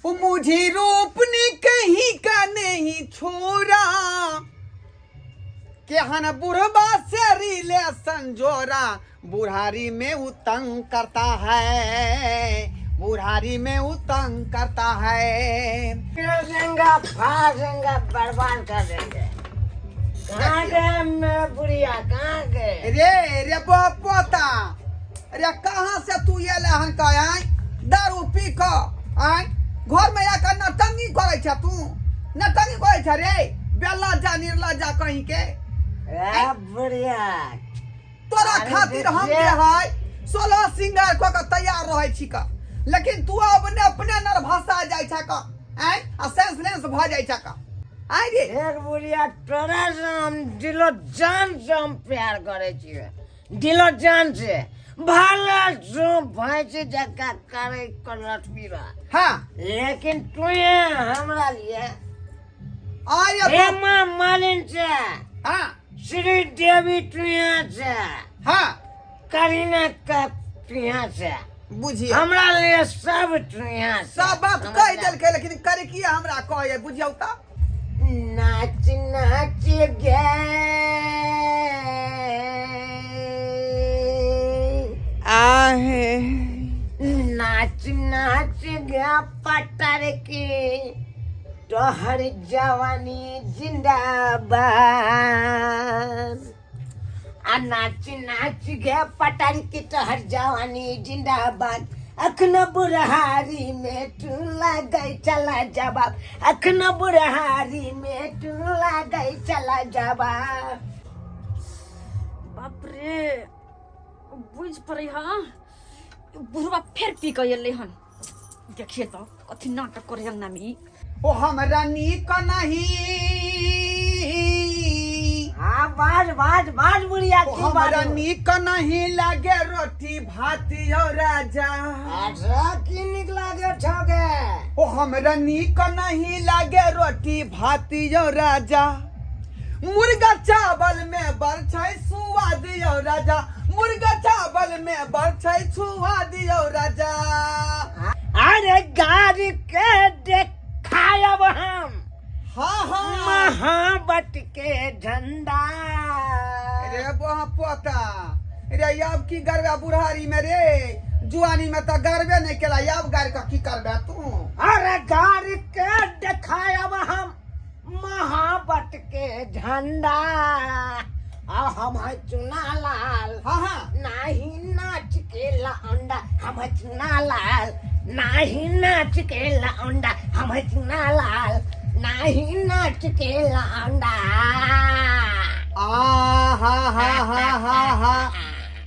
ओ मुझे रोपने कहीं का नहीं छोड़ा, केहन बुढ़बा से रिलेशन जोड़ा, बुढ़ारी में उ तंग करता है, बुढ़ारी में उ तंग करता है। देंगे, फाड़ देंगे, बर्बाद कर देंगे। कहाँ गए मेरा बुढ़िया, कहाँ गए? रे रे पोता रे, कहाँ से तू एले हन का? आय दारू पी क आय घर में आकर नटंगी करे छ तू, नटंगी करे छ रे बेलज्जा निर्लज्जा कहीं के। ए बुढ़िया, तोरा अरे खातिर हम देखिए। जे है 16 सिंगार क के तैयार रहै छी का, लेकिन तू अपने अपने नरभसा जाइ छ का आय आ सेंसलेंस भ जाइ छ का आय रे। एक बुढ़िया, तोरा से हम दिलो जान से हम प्यार करे छियै, दिलो जान से। भले जो भैंस जकाँ करे लक्ष्मी बा, लेकिन तू हमरा लिए आय रे। हेमा मालिन से, श्री देवी तुया से, करीना का तुया से, बुझिए हमरा लिए सब तुया से। सब बात कह देलकै, लेकिन करे की हमरा कहे बुझियौ त। नाच नाच गे आहे नाच नाच गे पटर के तोहर जवानी जिंदाबाद, आ नाच नाच गे पटर के तोहर जवानी जिंदाबाद। अखन बुढ़हारी में तू लगै चला जवाब, अखन बुढ़हारी में तू लगै चला जवाब। बाप रे, बुझ पड़ै हँ बुढ़वा फेर पी कऽ एलै हन। देखिए तऽ कथी नाटक करे अंगना में ई। ओ हमरा नीक नहीं। हाँ, बाज बाज बाज बुढ़िया, ओ की हमरा बाजू? नीक नहीं लागे रोटी भात यौ राजा। अच्छा, की नीक लागे छौगे? ओ हमरा नीक नहीं लागे रोटी भात यौ राजा, मुर्गा चावल में बड़ छै सुआद यौ राजा, मुर्गा चावल में बड़ छै सुआद यौ राजा। अरे गाड़ी के देखायब हम हाँ हाँ महाबत के झंडा। रे बहा पोता रे, अब की करबे बुढ़ारी में रे? जुआनी में तो गरबे नहीं केला, अब गाड़ के की करबे तू? अरे गाड़ी के देखायब हम महाबत के झंडा, आ हम है चुना लाल, हाँ हाँ नाही नाच के लौंडा, हम है चुना लाल, नाही नाच के लौंडा, हम है चुना लाल, नाही नाच के लौंडा। आ हा हा हा हा हा,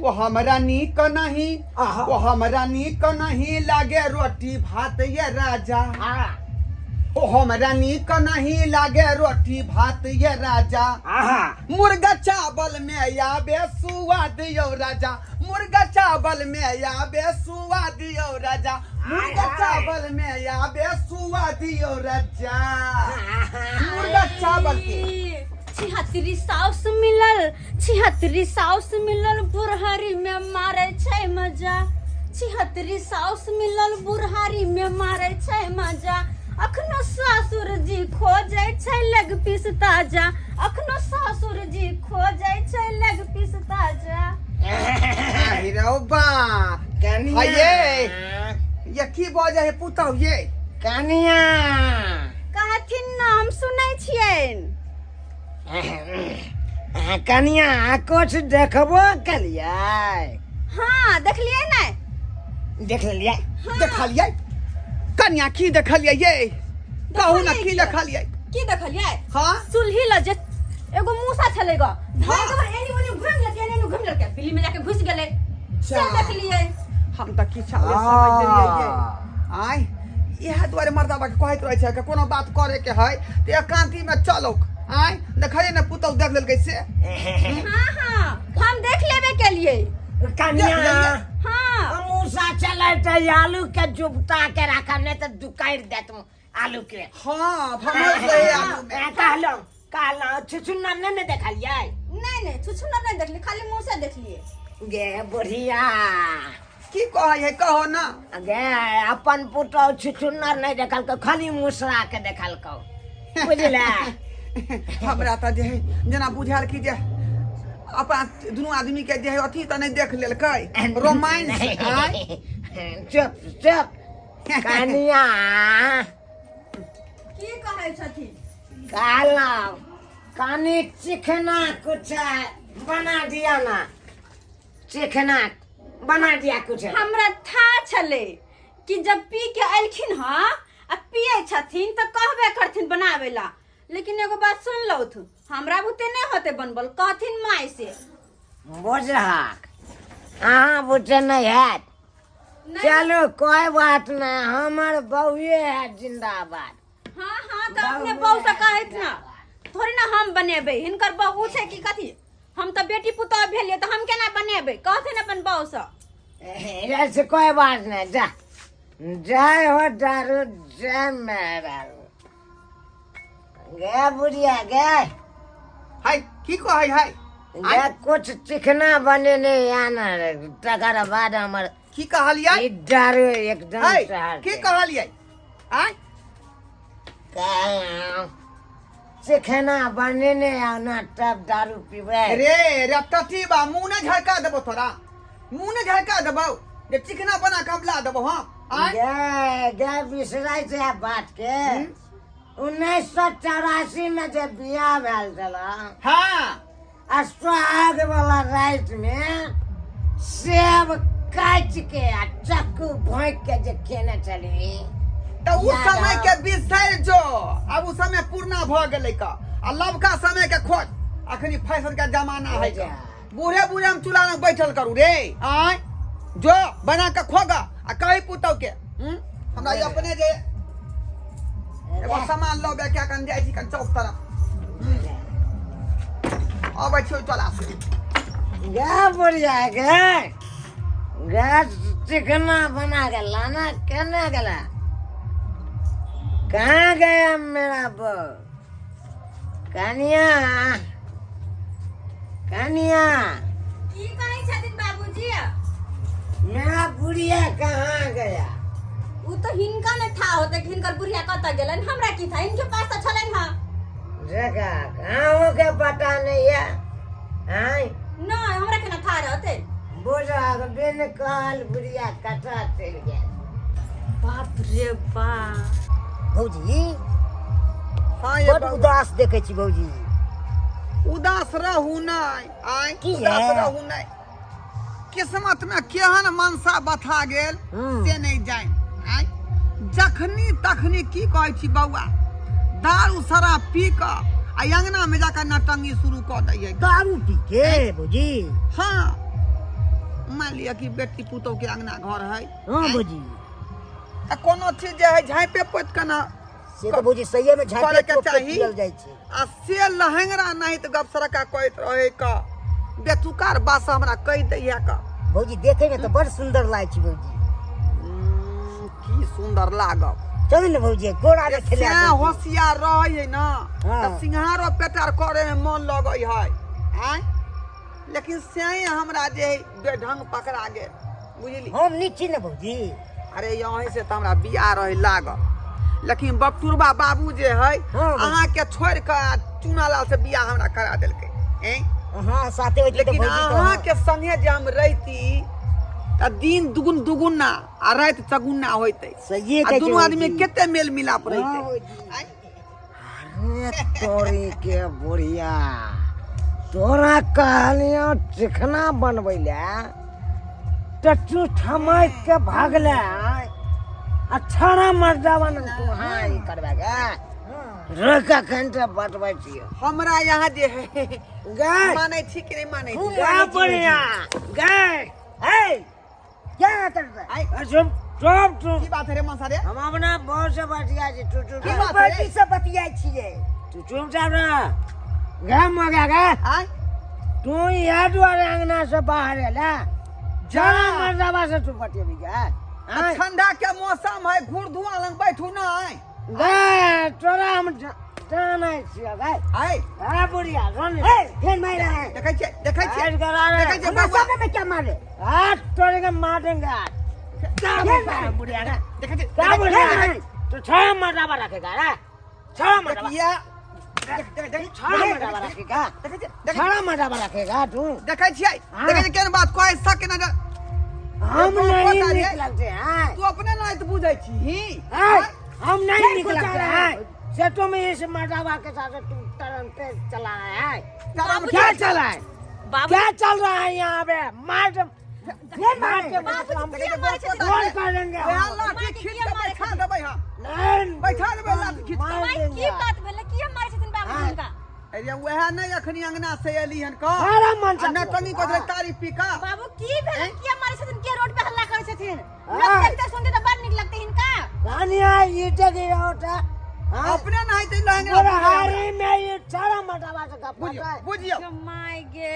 ओ हमरा नीक नहीं, आहा। ओ हमरा नीक नहीं लागे रोटी भात ये राजा। ओ हमरा नीक नहीं लागे रोटी भात ये राजा, आहा मुर्गा चावल में आबे सुआद यौ राजा, मुर्गा चावल में आबे सुआद यौ राजा, मुर्गा हाय। चावल में आबे सुआद यौ राजा, मुर्गा चावल के। 76 साउस मिलल, 76 साउस मिलल बुढ़ारी में मारे छै मजा, 76 साउस मिलल बुढ़ारी में मारे छै मजा। अखनो सासुर जी खोजै छै लेग पीस ताजा, अखनो सासुर जी खोजै छै लेग पीस ताजा। आहि रौ बा, कनिया। हये। ये की बजै है पुतहु ये? कनिया। कहथिन ना, हम सुनै छियनि। कनिया, कुछ देखबो कलियै? हाँ, देखलियै ने। देख लेलियै? देखलियै कनिया, की देखलियै ये कहू ना, की देखलियै? की देखलियै? हाँ। चूल्ही लग जे एगो मूसा छलै ग, धान के एनी ओनी घुमि लेलकै, एनी ओनी घुमि लेलकै, बिल्ली में जाके घुसि गेलै से जा। देखलियै। हम तऽ किछु आले समझ लेलियै ये। आय इएह दुआरे मर्दाबा के कहैत रहै छै कि कोनो बात करे के है तऽ एकांती में चलो। आय देखलियै ने पुतहु देख लेलकै से। हाँ हाँ, हम देख लेबे के लिए। कनिया। देख लेलियै। हाँ। मूसा चलै तऽ आलू के जुबता के राखब, नहि तऽ दुकारि देत आलू के। हाँ, भमर गए आलू में। कहलहुँ कहलहुँ, छुछुन्नर नहि ने देखलियै? नहीं नहीं, छुछुन्नर नहीं देखलियै, खाली मूसा देखलियै। गे बुढ़िया, की कहै है कहो ना। गे अपन पुतहु छुछुन्नर नहि देखलकौ, खाली मुसरा के देखलकौ, बुझले? हमरा तऽ जे है जेना बुझायल कि जे अपना दुनू आदमी के जे है अथी तऽ नहि देख लेलकै रोमांस आँय? चुप चुप कनिया। की कहै छथिन? कहलहुँ कनि चिकना कुछ बना दिया ना, चिकना बना दिया कुछ। हमरा था छलै कि जब पी के एलखिन हँ आ पियै छथिन तऽ कहबे करथिन बनाबै ला, लेकिन एगो बात सुन लौथ, हमरा बुते नहि होते बनबल, कहथिन माय से। बुझहक अहाँ बुझे नहि हैत। नहि। चलू कोई बात नहीं, हमर बहुए है जिंदाबाद। हाँ हाँ, तऽ अपने बहू से कहैत ना थोड़ी ना हम बनेबै, हिनकर बहू छै कि कथी? हम तऽ बेटी पुतोह भेलियै तऽ हम केना बनेबै? कहथिन अपन बहू से। ऐसे कोई बात नहीं, जा जय हो दारू जय मेहरारू। गे बुढ़िया गे। हाय, की कहै है? गे कुछ चिकना बनेने आना रे, तकर बाद हमर की कहलियै? ई दारू एकदम हाय, चढ़ की कहलियै? आय। कहलहुँ, चिकना बनेने आना तब दारू पीबै। रे रे टटीबा, मुँह ने झड़का देबो तोरा, मुँह ने झड़का देबो जे चिकना बना के हम ला देबो। हाँ आय। गे गे बिसरै छै आब बात के। 1984 में जे बियाह भेल छल आ सोहाग वाला राति में सेब काटि के आ चक्कू भोंकि के जे खेने छली। तऽ उ याद समय आउ। के बिसरि जो, आब उ समय पुरना भऽ गेलै का, आ लवका समय के खोज, अखनी फैशन के जमाना है का। बूढ़े बूढ़े हम चूल्हा लग बैठल करू रे? आय जो बना के खोगा आ कही पुतौ के। हम्म? हमरा ई अपने जे एगो सामान लऽ के कन जाइ छी कन चौक तरफ। अबै छी ओहि टोला से। गे बुढ़िया गे, गे चिकना बना के लाना। केना गेला? कहाँ गया मेरा बहू? कनिया, कनिया। की कहै छथिन बाबूजी? मेरा बुढ़िया कहाँ गया? उ तऽ हिनका ने था होते कि हिनकर बुढ़िया कतऽ गेलनि, हमरा की था? हिनके पास तऽ छलनि हँ। जगह कहाँ के पता नहीं है। आय। नहि, हमरा केना था रहते? बुढ़ा बिन कहल बुढ़िया कतऽ चलि गेल? बाप रे बाप। भौजी। हाँ ये बड बाबू। उदास देखै छी भौजी। उदास रहू नहि आय। की उदास है? रहू नहि, किस्मत में केहन मनसा बथा गेल से नहि जानि। आय जखनी तखनी की कहै छी बौआ, दारू शराब पी कऽ आ अंगना में जाकऽ नटंगी शुरू कऽ दैयै। दारू पी के भौजी? हाँ, मान लिअ कि बेटी पुतोह के अंगना घर है। हाँ भौजी। तऽ कोनो चीज जे है झाँपे पोति के ना से तऽ भौजी सहिए में झाँपे करैके तोप के चाही। पियल जाइ छै। आ से लहेंगरा नहीं तऽ गप सरका कहैत रहे का बेतुकार बात हमरा कहि दैया का। भौजी देखे में तऽ बड़ सुंदर लागै छै भौजी। की सुंदर लागब। चलू ने भौजी, गोरा में से खेला। होशियार रहै है ना हाँ। तऽ सिंघारो पेटार करे में मन लगै है आँय, लेकिन से हमरा जे है बेढंग पकड़ा गेल, बुझली? हम नीक छी ने भौजी? अरे यहीं से तऽ हमरा बियाह रहे लागल, लेकिन बपटुरबा बाबू जे है हाँ। अहाँ के छोड़ के आ चूनालाल से बियाह हमरा करा देलकै ऐं? अहाँ साथे होइ छै तऽ लेकिन भौजी तऽ अहाँ के संगे जे हम रहिती तऽ दिन दुगुन दुगुना आ राति चगुना होइतै। सहिए आ कहै छै दुनू आदमी भौजी। कते मेल मिलाप हाँ, रहितै। भौजी। आँय? अरे तोरी के बुढ़िया, तोरा कहलियो चिकना बनबै ले तऽ तू ठमकि के भागले आ छाड़ा मर्दावा ने तू। हाँ ई करबे गे, रुक अखन तऽ बतबै छियौ। हमरा यहाँ जे है गे मानै छी कि नहि मानै छी? गे बुढ़िया गे, हे क्या करता आइ। चुप चुप चुप। की बात है रे मनसा रे? हम अपना बहू से बतिया छी, तू चुप। की हम बात है? बेटी से बतियाइ छियै। तू चुपचाप रह गे मगा गे। आँय? तू इएह दुआरे अंगना से बाहर एला जरा मर्दाबा से तू बतियेबी गे? आ आँय? ठंडा के मौसम है, घूर धुआं लग बैठू ना। गे तोरा हम टानै छियै भाइ। आय। हाँ बुढ़िया रन ए, फेर मारि रहा है। देखै छियै, देखै छियै, आज करा रहे। देखै छियै हमरा बौआ। सामने में क्या मारे? हाथ तोड़ेंगे, मारेंगे आज। क्या बोलता है बुढ़िया रे? देखै छियै, क्या देखै बोल रहा छियै, है? तो छह मरतबा रखेगा रे, छह मरतबा। देखिए, देख देख देख। छह मरतबा रखेगा। देखै छियै, देखै छह मरतबा रखेगा तू। देखै छियै। हाँ। देखै छियै केहन बात कहै सक ना। हम ये नहीं बहुत निकलते हैं। तू अपने ना तो बुझै छी हैं? हम नहीं फिर निकलते कुछ आ रहा हैं। से तुम इस मरतबा के साथ तुम तरन पे चला रहा है। कारण क्या चला है? बाबू। क्या चल रहा है यहाँ पे? मार दे, फेर मार मारे। के बाबूजी, हम किया मारै छथिन? गोल कर देंगे वएह हम। लाठी खींच के बैठा देबै हम। नहीं, बैठा देबै लाठी खींच के। मार माय, की देंगे। बात भेलै? किया मारै छथिन बाबूजी हाँ। हुनका? अरे वएह नहि अखनी अंगना से एली हन क सारा मन आ नटनी को तारी पी का। बाबू, की भेलै? किया मारै छथिन? किया रोड पे हल्ला करै छथिन? हाँ। लोक देखते सुनते तऽ बड़ नीक लगतै हिनका। रानिया ये जगह होता हाँ? अपने नहीं ते लहंगा। बुढ़ारी में ये सारा मटावा से गप बुझियो होता है। बुझियो। My गे।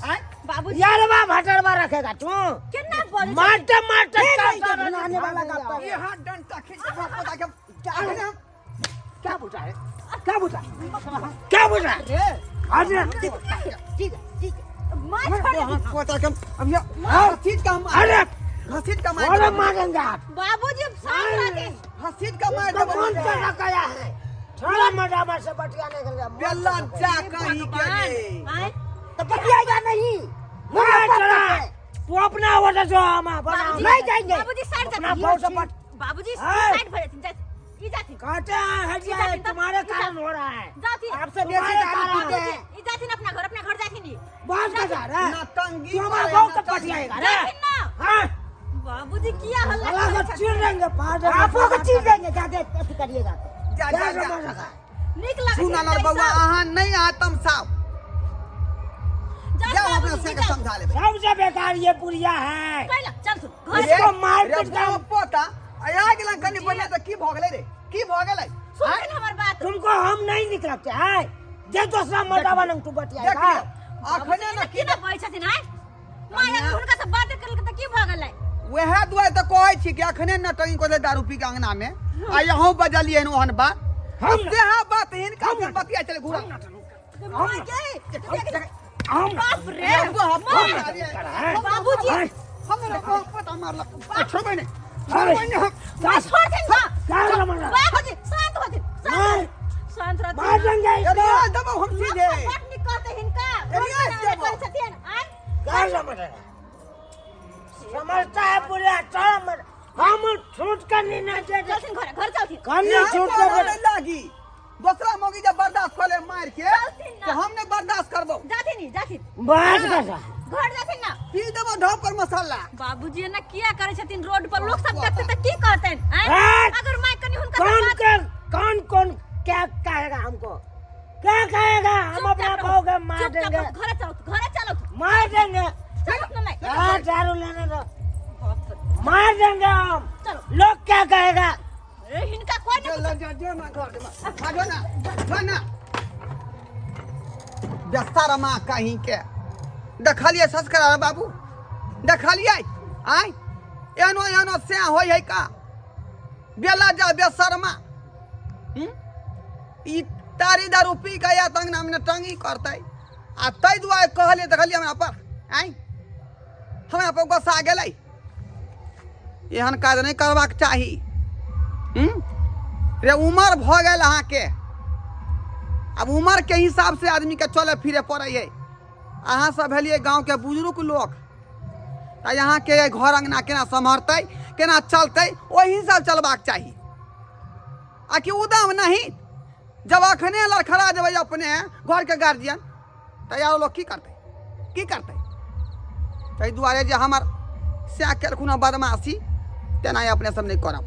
आय। बाबूजी। यारवा भटरवा रखेगा तू। केना बजै छथिन? मारते मारते नहीं, चार नहीं, चार नहीं, आने वाला नहीं, गप। ये हाथ डंडा खींच के बाप पता के अखने हम क्या पूछा है? क्या पूछा? क्या पूछा? अरे ठीक है, ठीक है। माय, छोड़ देथिन। पोता के अब ये घसीट का मार। अरे घसीट का मार। अरे मारेंगे आप। बाबूजी, शांत रहथिन। घसीट का मार इसको देबै। मन से रखाया है, थोड़ा मटावा से बटिया निकल गया। बेला जा कहीं के रे। आँय? तो बतियाएगा नहीं। मार चला तू अपना वजह जो हम बनाओ। बाबूजी, नहीं जाएंगे। बाबूजी साइड अपना जाथिन। बहुत सपट। बाबूजी हाँ। साइड भऽ जाथिन, जाथिन। ई जाथिन। कहते हैं हट जाए, जाथिन तो- तुम्हारे कारण हो रहा है। जाथिन। आपसे बेसी तुम्हारे दारू कारण। पीते हैं। ई जाथिन अपना घर, अपना घर जाथिन ई। बहुत मजा आ रहा है। नटंगी तू हमारा करे, बहुत नटंगी। पटियाएगा रे। जाथिन ना। हाँ। बाबूजी किया हल्ला गला करै को छथिन? चीर देंगे, पाँच। आपो को चीर देंगे, ज्यादा अथी करिएगा तो। जा जा जा। नीक लगै सुन छै ना बौआ, अहाँ नहीं आतम साहब। जाउ जाओ अपना बाबूजी, से के जाउ। समझा लेबै। सबसे बेकार ये बुढ़िया है। कैला चलथुन घर। इसको मार रे पीट कर बौआ पोता आ गेलन कनि बढ़िया तऽ की भऽ गेलै रे? की भऽ गेलै? सुनथिन हमर बात। तुमको हम नहीं निकलते हैं, जे दूसरा मर्दावा नंग तू देख बतियाएगा। लियौ अखने ने की ना बजै छथिन? आँय माय, अगर हुनका से बात करलकै तऽ की भऽ गेलै? वएह दुआरे तऽ कहै छी कि अखने नटंगी को दारू पी के अंगना में आ यहों बजलियै हन ओहन बात हम सेहा बात हिनका से बतिया चले घुरा। माय गे, हम बाप रे। हम बाबूजी। हमरा पोता मारलक, छोड़बै नहि, छोड़बै नहि हम। माय, छोड़थिन ना। क्या मरा? बाबूजी शांत होथिन, शांत, शांत रहथिन। मार देंगे इसको। अरे देबौ हम सीधे। लोक सब बड नीक कहतै हिनका। अरे रोड पे देबौ। करै छथिन आँय। क्या समझ समझता है बुढ़िया? चल मर, हम छूट कर नहीं ना दे। चलथिन घर, घर चलथिन। कन्नी यहाँ छूट पर कर नहि लागी दोसरा मौगी जब बर्दाश्त कर ले मार के चलथिन ना। तो हम नहीं बर्दाश्त करबो। जाथिन ही, जाथिन। बस कर। घर जाथिन ना। पी देबो ढोप पर मसाला। बाबूजी एना किया करै छथिन? रोड पर लोक सब देखतै तऽ की कहतनि? आँय? हाँ। अगर माय कनि हुनका से कौन बात के कौन कौन क्या कहेगा हमको? क्या कहेगा? हम अपना चुपचाप बहू रहू। के मार चुपचाप देंगे। रहू, घरे चलू, घरे चलू। मार देंगे। चलू ना माय। हाँ, झाड़ू लेने दो। बाप रे। मार देंगे हम। चलो। लोग क्या कहेगा? ए, हिनका कोई जो नहीं। जो जो ना घर में हाँ, जो ना, जो ना बेसरमा कहीं के देखलिए संस्कार बाबू, देखलिए आय एनो एनो से होय है का बेला जा बेसरमा। हम्म? ई तारी दारू पी के या तंग नाम ने टंगी करतै आ ताहि दुआरे कहलिए देखलिए हमरा पर आय हमरा पर गुस्सा गेलै। एहन काज नहि करबाक चाही। हम्म? रे उमर भऽ गेल अहाँके, आब उमर के हिसाब से आदमी के चले फिरे पड़ै है। अहाँ सब भेलिए गाँव के बुजुर्ग लोक, तऽ अहाँके घर अंगना केना सम्हरतै, केना चलतै, ओहि हिसाब चलबाक चाही आ कि उदम नहीं। जब अखने लड़खड़ा जेबै अपने घर के गार्जियन तऽ आरो लोग की करतै, की करतै? ताहि दुआरे जे हमर सएह केलखुन हँ बदमाशी, तेना अपने सब नहि करब।